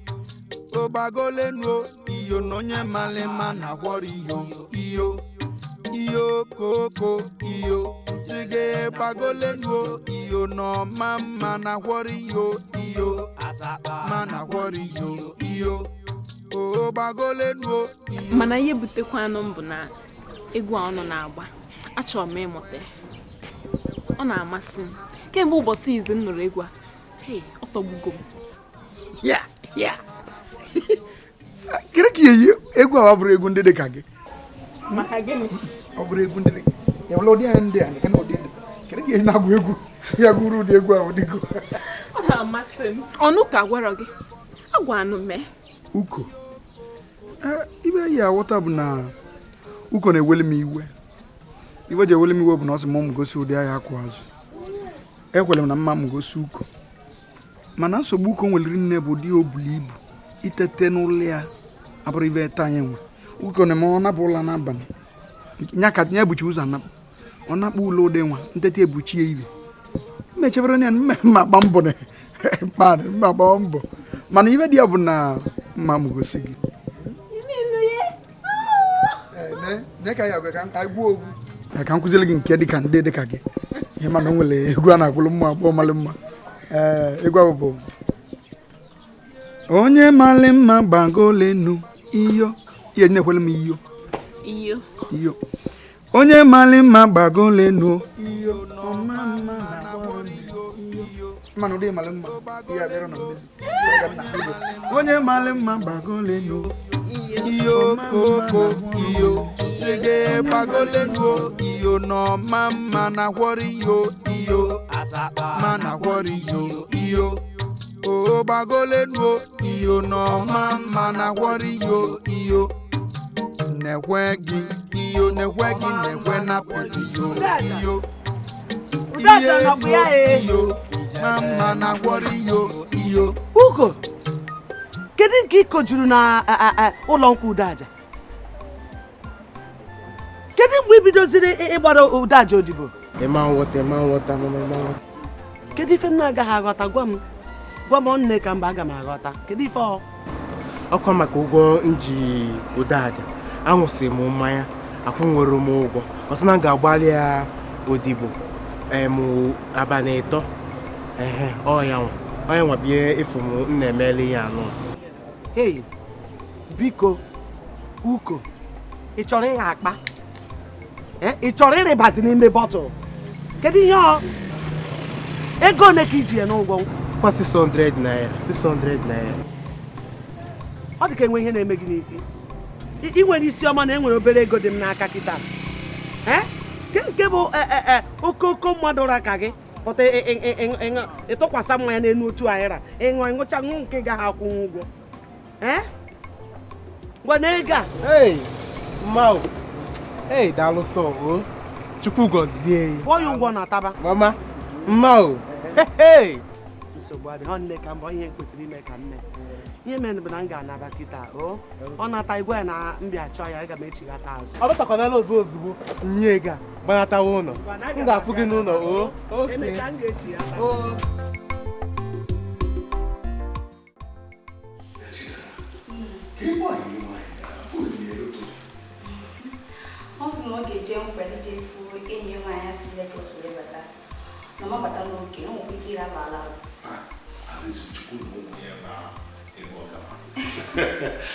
Ogbagolenu iyo no nye malema na gwori yo iyo. Iyo koko iyo. Sige gbagolenu iyo no mama na gwori yo iyo. Mana gwori yo iyo. Ogbagolenu. Mana ihe butekwanụ m bụ na egwu a ọ na-agba. Achọrọ m ịmụta. Ọ na-amasị m. Kemgbe ụbọchị izu m nụrụ egwu a, hey, ọ tọgbugo m. Ya, ya. Kere ka eyi egwu a bụrụ egwu ndị dị ka gị. Maka gịnị? Ọ bụrụ egwu ndị dị ka ya bụrụ ụdị anyị ndị a nke na ụdị ndị. Kere ka eyi na-agụ egwu ya gụrụ ụdị egwu ahụ dịgo. Ọ na-amasị m. Ọnụ ka gwara gị. Agwa anụ mee. Uko. Ibe ya aghọta bụ na Uko na-eweli m iwe. Iwe ji eweli m iwe bụ na ọ sị m ụmụ gosi ụdị ahịa akụ azụ. Ekwere m na mma m gosi Uko. Mana nsogbu Uko nwere nne bụ ụdị obulu ibu itete n'ụlọ ya abụrụ ibe ete anyị nwe. Uko na-eme ọ napụ ụla n'abalị. Nya ka nya ebuchi ụzọ anapụ. Ọ napụ ụlọ ụdị nwa ntete ebuchie ibe. Mmechebere ya mma agba mbọ na mma agba mbọ. Mana ibe dị ya bụ na mma m gosi gị. Ka m kụziere gị nke dị ka ndị dị ka gị. Ihe mana o nwere egwu a na-akwụrụ mma agbọghọ mara mma. Egwu ahụ bụ onye mara mma gbagolenu iyo. Ihe na-ekwele m iyo. Iyo. Iyo. Onye mara mma gbagolenu iyo. Ọma mma na iyo. Mana ụdị mara mma ihe abịara na mmiri. Onye mara mma gbagolenu iyo koko iyo. Sige gbagolenu iyo no mama na gwori yo iyo. Mana gwori yo iyo. O gbagolenu iyo no mama na gwori yo iyo. Nekwe gị iyo nekwe gị nekwe na pụrụ yo iyo. Iyo mama na gwori yo iyo. Ugo, kedu nke ị kojuru na ụlọ nkwụ Udeaja? Kedu mgbe ị bidoziri ịgbara Udeaja odibo? Ịma nghọta, ịma nghọta, mama, ịma nghọta. Kedu ife m na-agaghị aghọta? Gwa m. Gwa m nne ka mba aga m aghọta. Kedu ife ọ? Ọkwa maka ụgwọ nji Udeaja. Aṅụsị m mmanya, akwụnwere m ụgwọ. Ọ sị na m ga-agbalị ya odibo abalị 3. Ehe, ọ ya nwa. Ọ ya nwa bie ịfụ m na-emeli ya anụ. Hey, biko, Uko, ị chọrọ ịgha akpa? Ị chọrọ ịrịbazi n'ime bọtụlụ. Kedu ihe ọ? Ego ole ka iji ya n'ụgwọ? Kwa 600 naira, 600 naira. Ọ dị ka enwe ihe na-eme gị n'isi. Ị nwere isi ọma na enwere obere ego dị m n'aka kịta. Nke bụ okoko mmadụ ụra ka gị pụta ịtụkwasị mmanya n'elu otu ahịra ịṅụ ịṅụcha ṅụ nke gaghị akwụnwụ ụgwọ. Ngwa na ego a. Mma o. Daalụ sọ o. Chukwu gọzie ya. Kwụọ ya ụgwọ na ataba. Mama, mma o. Nsogbu adịghị, ọ nne ka mbọ ihe kwesịrị ime ka mme. Ihe mere bụ na m ga-anaba kịta o. Ọ nata igwe ya na mbịa chọọ ya, aga m echighata azụ. Ọ batakwana ozugbo ozugbo nye ego a gbanatawa ụlọ. M ga-afụ gị n'ụlọ o. Emechaa m ga-echi ya. Ọ sị na ọ ga-eje nkwalite efu enyi nwaanyị si Legọs wee bata. Na ọ bata n'oge, o nwekwa ike ịraba ala. Chukwu na ụmụ ya na ebe ọ gara.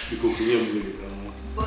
Biko kunye mmiri ka m ṅụọ.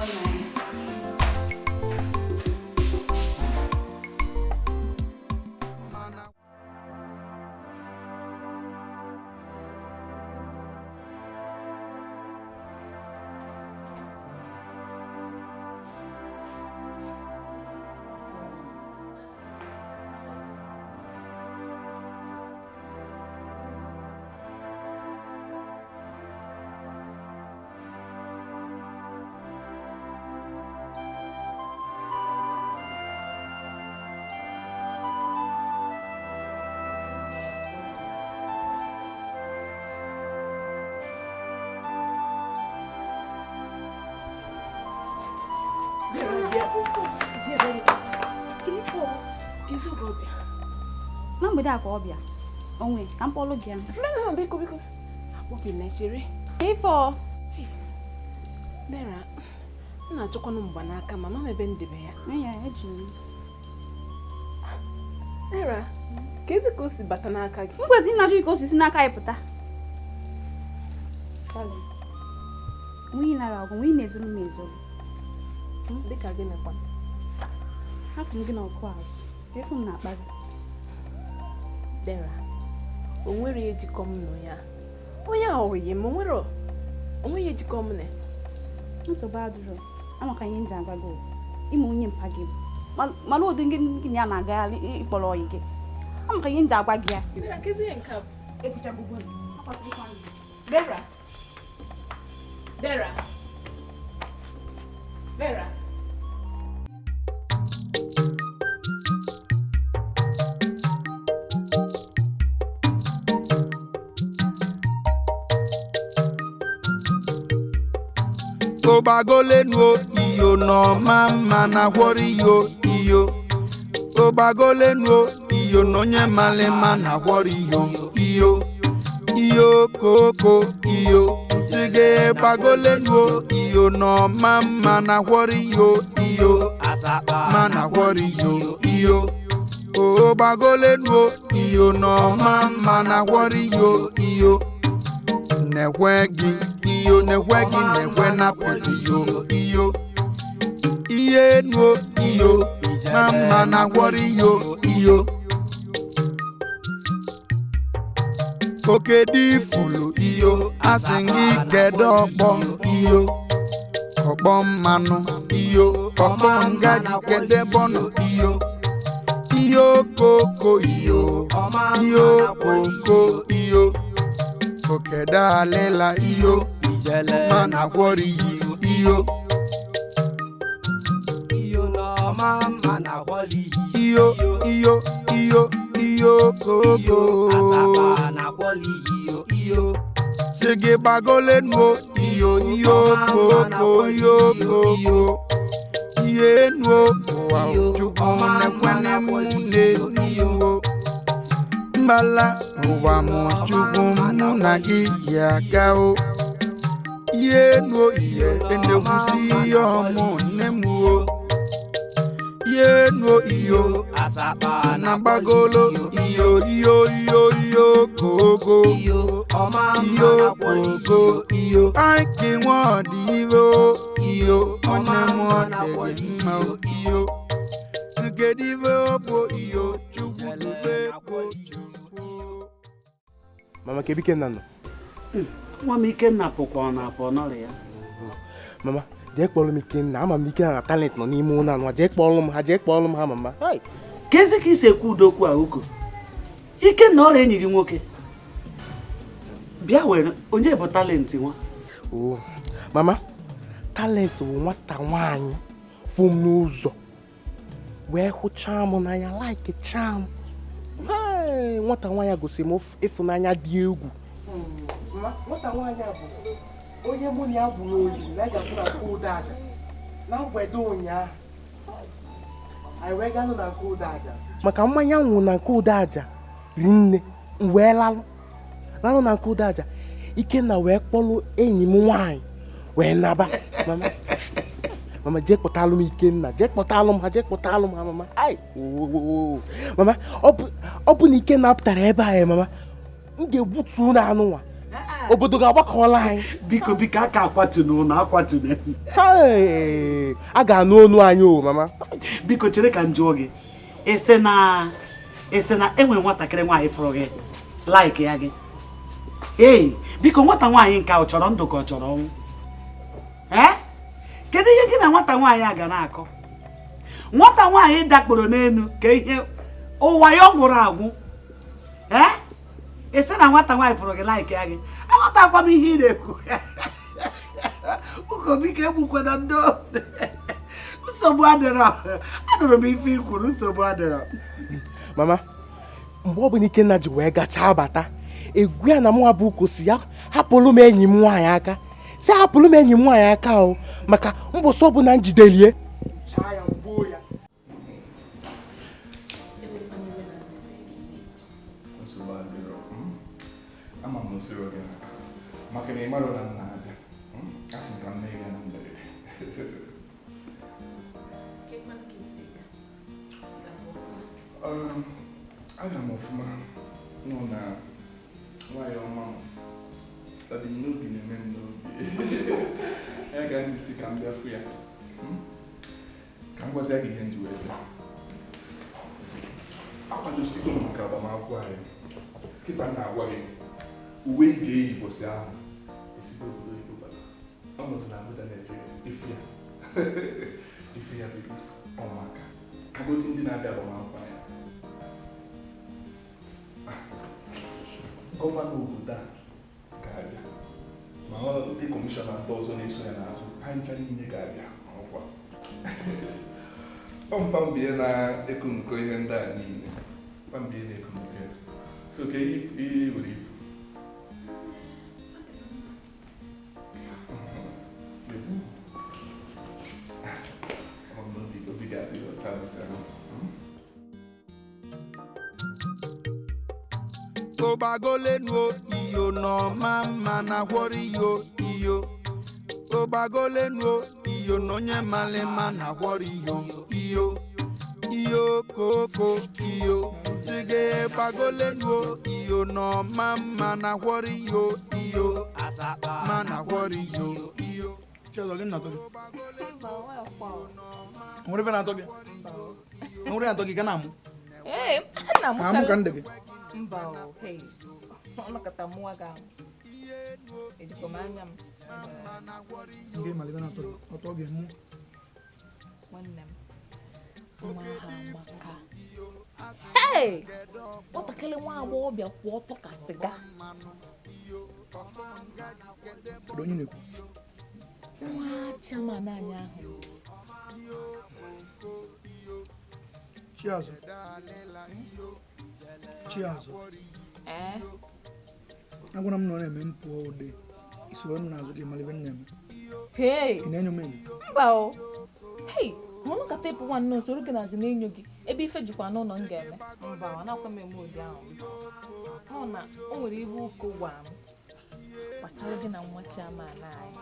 Na mgbede a ka ọ bịa onwe ka m kpọlụ gị ya. Biko biko akpọbi na chere ife ọ Dera, m na-achọkwanụ mgbanaka ma ma ebe ndebe ya. Ya eji m. Dera, ka ezi ka o si bata n'aka gị? Mgwezi nna jụ ka o si si n'aka ya pụta. Nwunye nara ọgụ, nwunye na-ezuru m ezuru. Dịka gịnị kwa? Hapụ m gị n'ọkụ azụ, efu m na-akpazi. Dera, o nwere ejikọ m nọ ya. Onye a oyi m, o nweghị ejikọ m na. Nsogbu adịrọ, amaka ihe nji agwa gị ime onye mpa gị mana ụdị gị na ya na-agagharị ịkpọrọ oyi gị. Amaka ihe nji agwa gị ya. Dera, kezi ihe nke a bụ? Dera. Dera. Dera. Ogbagolenu iyo na ọma mma na gwọrọ iyo iyo. Ogbagolenu iyo na onye malima na gwọrọ iyo iyo. Iyo koko iyo. Sige gbagolenu iyo na ọma mma na gwọrọ iyo iyo. Ma na gwọrọ iyo iyo. Ogbagolenu iyo na ọma mma na gwọrọ iyo iyo. Nekwe gị iyo nekwe gị nekwe napụrụ iyo iyo. Iye nuo iyo ma mma na gwọrọ iyo iyo. Oke dị fulu iyo asị gị kedu ọkpọ iyo. Ọkpọ mmanụ iyo ọkpọ ngaji kedu ebe ọ nọ iyo. Iyo koko iyo iyo koko iyo. Okedalela iyo mana gwọrọ iyo iyo. Iyo iyo iyo iyo koko. Sige gbagolenu iyo iyo koko iyo koko. Iye nuo ụwa Chukwu nekwene m n'enu. Mbala ụwa mụ Chukwu mụ na gị ya aga o. Ihe nuo ihe enegwusi ihe ọmụ nne m o. Ihe nuo iyo na gbagolo iyo iyo iyo iyo kogo. Iyo kogo iyo. Aiki nwa ọdị iro iyo nwanne m ọ dị mma o iyo. Kedu ife ọ bụ iyo Chukwu dube Mama, kedu Ikenna nọ? Nwa m Ikenna pụkwa ọ na-apụ n'ọrịa ya. Mama, jee kpọrọ m Ikenna, ama m Ikenna na Talent nọ n'ime ụlọ anụ, jee kpọrọ m ha, jee kpọrọ m ha mama. Kezi ka isi ekwu udokwu a uko. Ikenna ọrịa enyi gị nwoke. Bịa were onye bụ Talent nwa? Oh, mama, Talent bụ nwata nwaanyị fụ m n'ụzọ wee hụchaa m n'anya, like chaa m. Nwata nwaanyị gosi m ịfụnanya dị egwu. Nwata nwaanyị a bụ onye mụ na ya gwuru olili na ga-abụ na nke Udoaja na mgbede ụnyaahụ. Anyị wee ganụ na nke Udoaja maka mmanya nwụ na nke Udoaja rinne, m wee lalụ na nke Udoaja. Ikenna wee kpọlụ enyi m nwaanyị wee naba. Mama, jee kpọtalụ m Ikenna, jee kpọtalụ m ha, jee kpọtalụ m ha mama. Ai, mama, ọ bụ na Ikenna pụtara ebe anyị mama, m ga-egbutu ụlọ anụ nwa. Obodo ga-agbakọla anyị. Biko biko aka akwatuna ụlọ akwatuna. A ga-anụ onu anyị o mama. Biko chere ka m jụọ gị. Ese na enwe nwatakịrị nwaanyị fụrụ gị like ya gị. Ee, biko nwata nwaanyị nke ọ chọrọ ndụ ka ọ chọrọ ọnwụ? Ee? Kedu ihe gị na nwata nwaanyị a ga na-akọ? Nwata nwaanyị dakporo n'elu ka ihe ụwa ya ọ gwụrụ agwụ. Ee? Ese na nwata nwaanyị fụrụ gị like ya gị. Aghọtakwa m ihe ị na-ekwu. Uko biko egbukwana ndị nsogbu adịrọ. Anụrụ m ife i kwuru, nsogbu adịrọ. Mama, mgbe ọ bụla Ikenna ji wee gachaa bata, egwu ya na mụ abụ Uko si ya hapụrụ m enyi m nwaanyị aka. Si hapụrụ m enyi m nwaanyị aka o, maka mbọsị ọbụla njidelie. Chaa ya gbuo ya. Ama m nsiri oge n'aka maka na ị mara na m na-abịa. Asị m ka m mee ya na mberede. Aga m ọfụma nọ na nwayọ ọma m. Ọdị n'obi na-eme m n'obi. Ya ga ndị si ka m bịa fụ ya. Ka m gwazie gị ihe m ji wee bịa. Akwadosigo m maka agbamakwụkwọ anyị. Kịta m na-agwa gị uwe ị ga-eyi ụbọchị ahụ esigo obodo oyibo bata. Ọ nọzi na Abuja na-eche ifu ya. Ifu ya bụ ọmaka. Kagodi ndị na-abịa agbamakwụkwọ anyị. Gọvanọ obodo a ga-abịa, ma ndị kọmishọna ndị ọzọ na-eso ya n'azụ ha ncha niile ga-abịa ọkwa. Ọ mpambie na-eku nko ihe ndị a niile. Mpambie na-eku nko ya. So ka ihe were ibu. Obi ga-adị ọcha n'isi ahụ. Ogbagolenu iyo nọ mama na gwọrọ iyo iyo. Ogbagolenu iyo nọ onye malema na gwọrọ iyo iyo. Iyo koko iyo. Sige gbagolenu iyo nọ mama na gwọrọ iyo iyo. Ma na gwọrọ iyo iyo. Chiazọ, gịnị na-atọ gị? Nwere ife na-atọ gị? Nwere na-atọ gị ka na-amụ? Ee, na-amụ Amụ ka ndị gị. Mba o, hey, ọnọkọta mụwa ga-amụ. Ejikọ m anya m. Ndị malite na-atọ gị, ọtọ gị mụ. Nwanne m, nwa ha amaka. Hey! Nwatakịrị nwa agbọghọbịa kwụ ọtọ ka sịga. Kedu onye na-ekwu? Nwa chairman anyị ahụ. Chiazụ. Chiazụ. Ee? Agwara m na ọ na-eme m pụọ ụdị. Isoro m n'azụ gị malite nne m. Hey! Ị na-enyo m enyo? Mba o. Hey! Ma ọ nkata ịpụ nwanne usoro gị n'azụ na-enyo gị ebe ife jikwa n'ụlọ m ga-eme. Mba, ọ na-akwa m eme ụdị ahụ. Ọ na o nwere ibe ụkọ gwa m gbasara gị na nwa chairman anyị.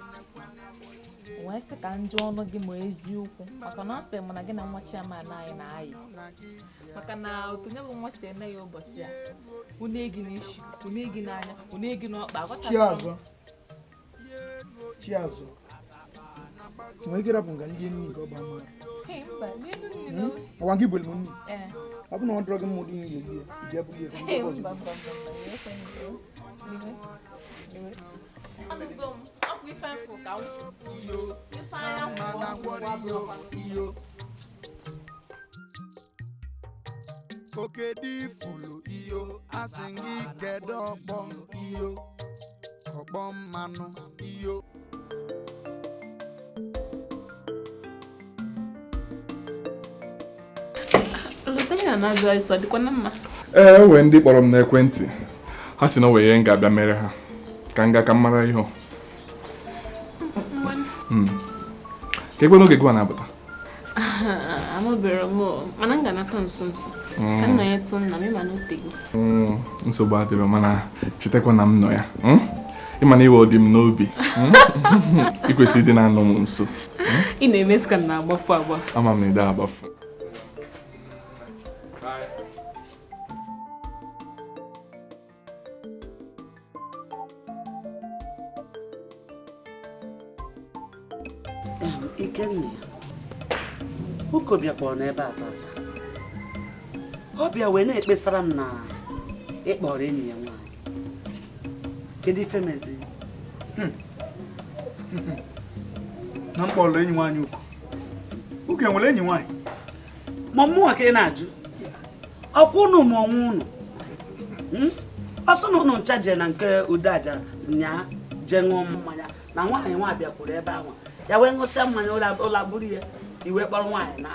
Wee sị ka m jụọ ọnụ gị ma eziokwu maka na ọ sị m na gị na nwa chairman anyị na-ayị. Maka na otu nye bụ nwa si eme ya ụbọchị a, une gị n'isi, une gị n'anya, une gị n'ọkpa. Chiazụ. Chiazụ. Nwere ike ịrapụ nga ndị enyi nke ọgba mmadụ. Ọwa gị bụ nni. Ọ bụ na ọ dọrọ gị mma ụdị nri ya iji abụghị ya. Mba mba mba. Anụgo m, ọ bụ ife mfụ ka m ife anya kwụọ. Oke dị fulu iyo asị gị kedu ọkpọ iyo ọkpọ mmanụ iyo. Ee, wee ndị kpọrọ m n'ekwentị ha si na wee ihe m ga-abịa mere ha ka m gaa ka m mara ihe. Ka ekwe n'oge gị na-abata. Amụbere m mana m ga-anata nso nso ka nna ya tụ nna m ịma na otego. Nsogbu adịrọ mana chetakwa na m nọ ya. Ịma na iwe dị m n'obi. Ị kwesịrị ịdị na-anọ m nso. Ị na-eme ka m na-agbafu agbafu. Ama m na ị da agbafu. Ikenna, Uko bịakwara n'ebe a tata. Ọ bịa wee na-ekpesara m na ịkpọrọ enyi ya nwaanyị. Kedu ife mezi? Na m kpọrọ enyi nwaanyị Uko. Uko enwere enyi nwaanyị? Ma mụnwa ka ị na-ajụ. Ọkwa unu ma onwe unu. Ọsọ na unu ncha jee na nke Udeaja nyaa jee ṅụọ mmanya na nwaanyị nwa bịakwuru ebe ahụ. Ya wee ṅụsịa mmanya ụla buru ya iwe kpọrọ nwaanyị na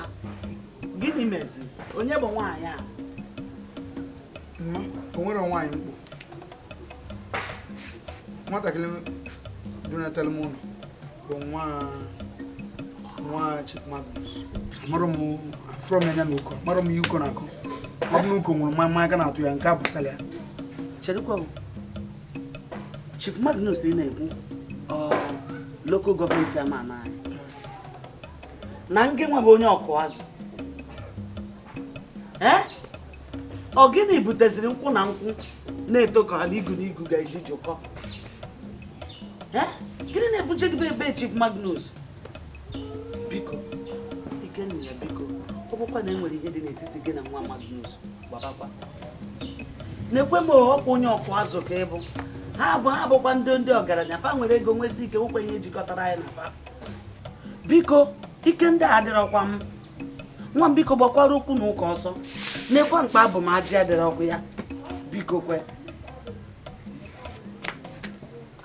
gịnị mezi? Onye bụ nwaanyị a? O nwere nwaanyị mkpụ. Nwatakịrị dunatara m ụlọ bụ nwa Chief Magnus. Amara m afụrọ m anya na Uko, mara m ihe Uko na-akụ. Ọ bụ na Uko nwere mmanya aka na-atụ ya nke a gbasara ya. Cherekwa, Chief Magnus ị na-ekwu local government chairman anyị na nke nwa bụ onye ọkụ azụ. Ọ gịnị buteziri nkwụ na nkwụ na-eto ka ha na igu na igu ga-eji jụkọ? Gịnị na-ebuje gị ebe Chief Magnus? Biko Ikenna ya, biko ọ bụkwa na enwere ihe dị n'etiti gị na nwa Magnus gbabakwa. Na-ekwe m ọkwa onye ọkụ azụ ka ị bụ. Ha bụkwa ndị ọgaranya fa nwere ego nwesi ike nwekwa ihe jikọtara anyị na fa. Biko ike ndị a adịrọkwa m. Nwa m biko gbakwara ụkwụ na ụka ọsọ. Nekwa mkpa abụ m ajị adịrọkwa ya. Biko kwe.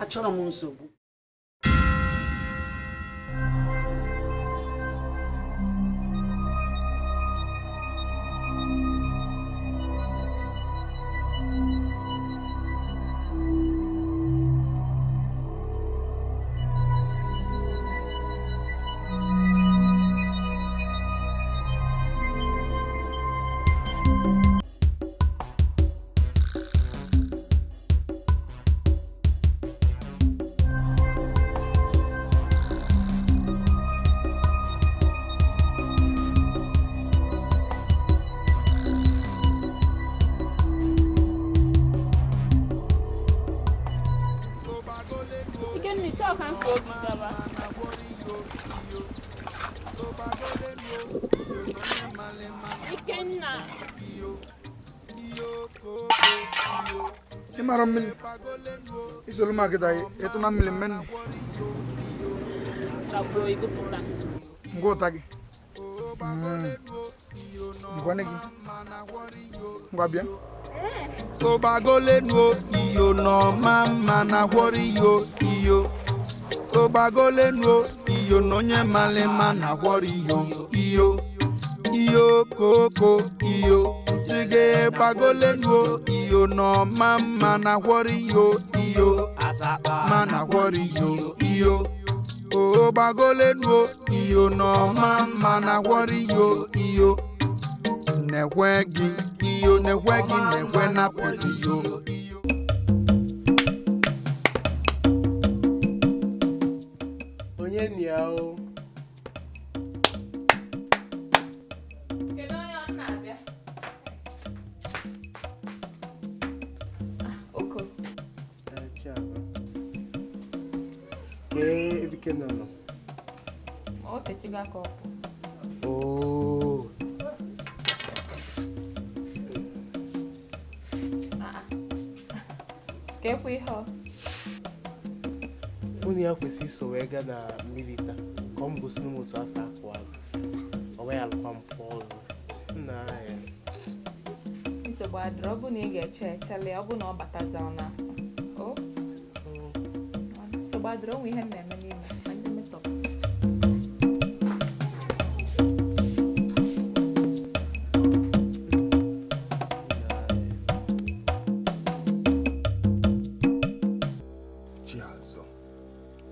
Achọrọ m nsogbu. Ịmara mmiri isolu m agịda ịtụ na mmiri mmenne ngwa ụta gị ngwane gị ngwa bịa. Ogbagolenu iyo nọ mma na gwọrọ iyo iyo. Ogbagolenu iyo na onye malima na gwọrọ iyo iyo. Iyo koko iyo. Sige gbagolenu iyo nọ mma na gwọrọ iyo iyo. Ma na gwọrọ iyo iyo. Ogbagolenu iyo nọ mma na gwọrọ iyo iyo. Nekwe gị iyo nekwe gị nekwe napụrụ iyo. Onye nị ya o? Kedu onye ọ na-abịa? Uko. Kee ebe Ikenna nọ? O techigo aka ọpụ. Ka ekwe ihe ọ. Mụ na ya kwesịrị iso wee gaa na mmiri taa ka ọ m gosi m otu asa akụ azụ. Ọ wee alụkwa m pụọ ọzọ. Nna ya. Nsogbu adịrọ, ọ bụ na ị ga-eche echele ọ bụ na ọ bataza ọ na. O? Nsogbu adịrọ, o nwe ihe m na-eme n'ime. Ma ndị metọpụ.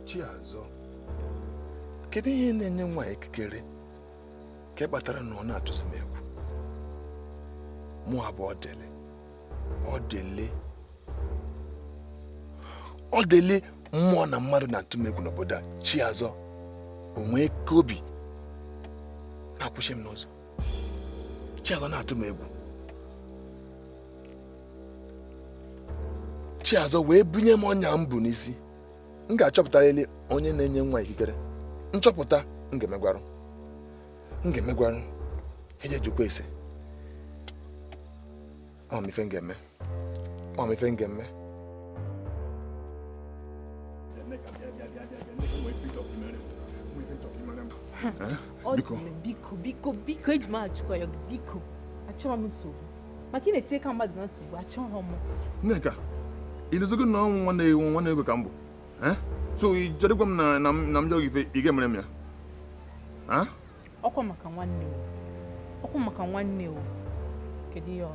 Chiazọ, kedu ihe na-enye nwa ikikere ka kpatara na ọ na-atụzi m egwu? Mụ abụọ ọ dịle mmụọ na mmadụ na-atụ m egwu n'obodo a. Chiazọ o nwee ka obi na-akwụsị m n'ụzọ. Chiazọ na-atụ m egwu. Chiazọ wee bunye m ọnya m bụ n'isi. M ga-achọpụtarịrị onye na-enye nwa ikikere. Nchọpụta m ga-emegwarụ eje jikwa ese. Ọ m ife m ga-eme. Biko biko biko eji m achịkwa ya biko achọrọ m nsogbu maka ị na-etinye ka mmadụ na nsogbu achọrọ m. Nneka, iluzogo na ọnwụ nwanne ego ka m bụ. So ị jọrịkwa m na m jọghị ife ị ga-emere m ya? Ọkwa maka nwanne o. Kedu ihe ọ?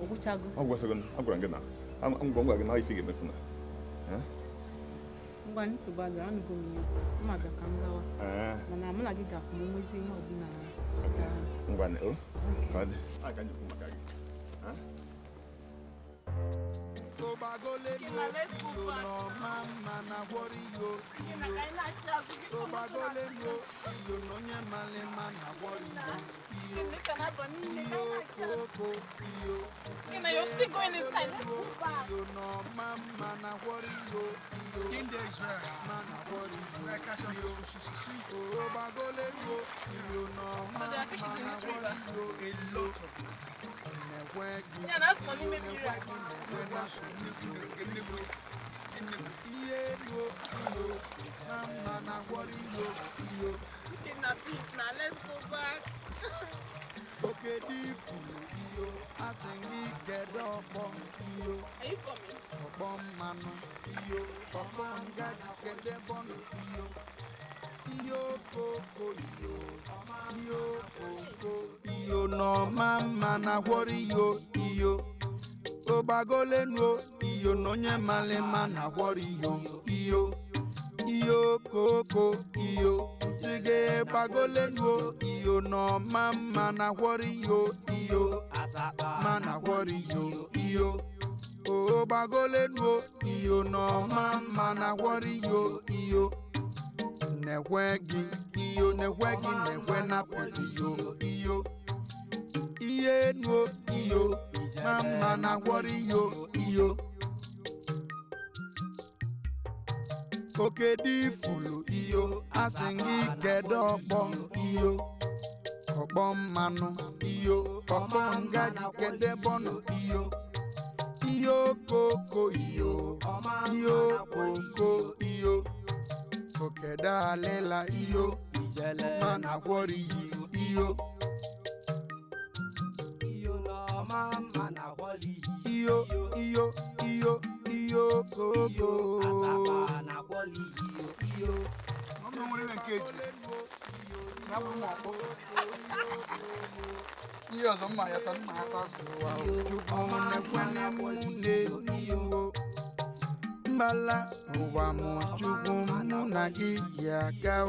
Ogwuchago. Ọ gwasịgo m, agwara m gị na ngwa gị na ife ga-emefu na. Ngwa nsogbu adịrọ, anụgo m ihe. Mma bịa ka m gawa. Mana mụ na gị ga-afụ m nwezi ihe ọbụla. Ngwa o. Ka ọ dị. A ka njikwa maka gị. You're still going inside. Let's go back. So there are fishes in this river. Yeah, that's money maybe. Now let's go back. Are you coming? Iyo no mama na worry yo iyo ogbagolenu iyo no nye malema na worry yo iyo iyo koko iyo sige gbagolenu iyo no mama na worry yo iyo ma na worry yo iyo ogbagolenu iyo no mama na worry yo iyo nekwe gị iyo nekwe gị nekwe napụ iyo iyo iye nuo iyo mama na gwọrọ iyo iyo oke dị fulu iyo asị gị kedu ọkpọ iyo ọkpọ mmanụ iyo ọkpọ ngaji kedu bọnụ iyo iyo koko iyo iyo koko iyo okedalela iyo mana gwọrọ iyo iyo iyo iyo iyo iyo koko ihe ọzọ mma ya ta mma ata mbala ụwa mụ chukwu mụ na gị ya ga o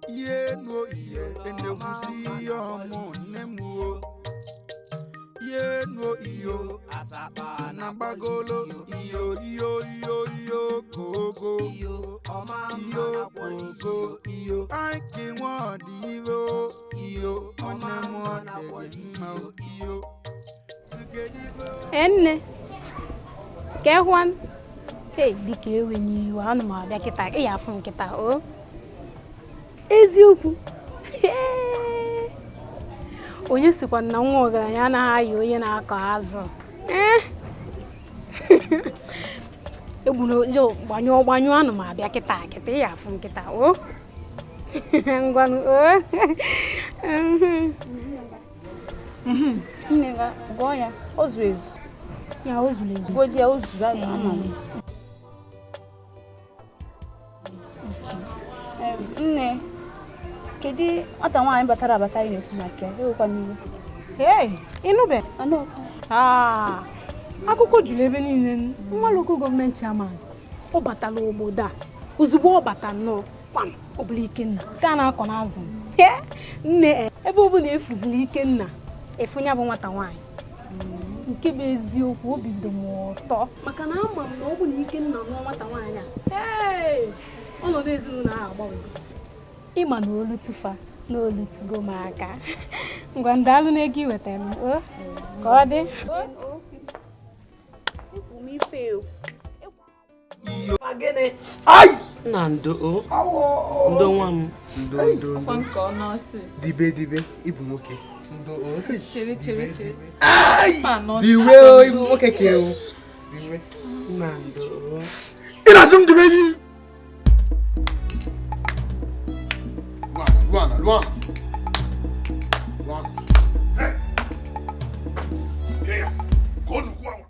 ihe nuo ihe enegwusi ihe ọmụ nne m o ihe nuo iyo na gbagolo iyo iyo iyo iyo kogo iyo kogo iyo aiki nwa dị iro iyo nwanne m ọ dị mma iyo. Nne kehwan. Hey, biko ewe n'iwe, anụ m abịa kịta, ị ya afụ m kịta o. Eziokwu. Onye sikwa na nwa ọgaranya anaghị ayị onye na-akọ azụ. Egbuna gbanyụọ gbanyụọ anụ ma abịa kịta kịta ya afụ m kịta o. Ngwanụ o. Nne ga gụọ ya, o zuru ezu. Ya o zuru ezu. Gụọ ya o zuru ama m. Nne, kedu nwata nwaanyị batara abata anyị na-ekwu maka ya? Ewekwa n'iwe. Hey, ịnụbe? Akụkọ juru ebe niile. Nwa local gọọmenti chairman ọ batala obodo a. Ozugbo ọ bata nnọọ, kpam, ọ bụla Ikenna nke a na-akọ n'azụ. Nne, ebe ọ bụla efuzili Ikenna, efu ya bụ nwata nwaanyị. Nke bụ eziokwu, obi dị m ụtọ maka na ama m na ọ bụ na Ikenna nụọ nwata nwaanyị a, ọnọdụ ezinụlọ ahụ agbanwego. Ịma na olu tụfa na olu tụgo m aka. Ngwa ndalụ n'ego i wetara m, o ka ọ dị. Na ndo o ndo nwa m ndo ndo dibe dibe ịbụ nwoke ndo o chere chere chere diwe o ịbụ nwoke ke o diwe na ndo o ị na-asị m dibe gị. Luana, Luana, Luana.